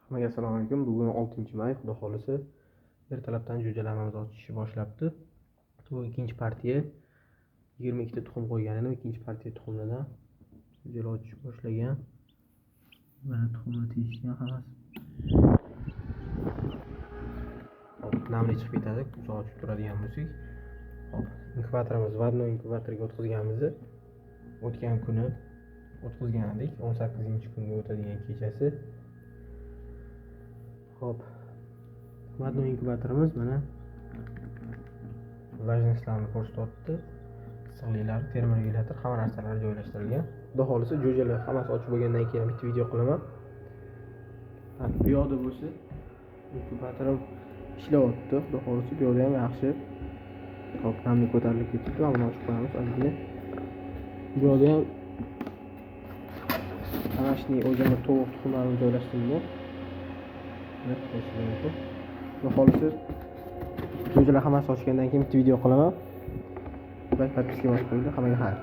Hammaga assalomu alaykum. Bugun 6-may, Xudo xolisa, ertalabdan jo'jalarimiz ochishni boshlabdi. Bu ikkinchi partiya 22 ta tuxum qo'ygan edim. Ikkinchi partiya tuxumlardan jo'jalar ochish boshlagan. Mana tuxumlar teshishgan hammasi. Hop, namlik chiqib ketadi, uzoq ochib turadigan bo'lsak. Hop, inkubatorimiz водной inkubatorga o'tkazganmiz. O'tgan kuni o'tkazgan edik, 18-kunga o'tadigan kechasi. Hop. Водной inkubatorimiz mana влажность larni ko'rsatyapti. Issiqliklar, termoregulyator, hamma narsalar joylashtirilgan. Xudo xolisa, jo'jalar hammasi ochib bo'lgandan keyin bitta video qilaman. Bu yoqda bo'lsa inkubatorim ishlayapti. Xudo xolisa, bu yoqda ham yaxshi. Hop, namlik ko'tarilib ketibdi. Mana buni ochib qo'yamiz ozgina. Bu yoqda ham домашний o'zimni tovuq tuxumlarim joylashtirilgan. Mana ko'rishingiz mumkin. Xudo xolisa, jo'jalar hammasi ochgandan keyin bitta video qilaman. Like, подписка bosib qo'yinglar. Hammaga xayr.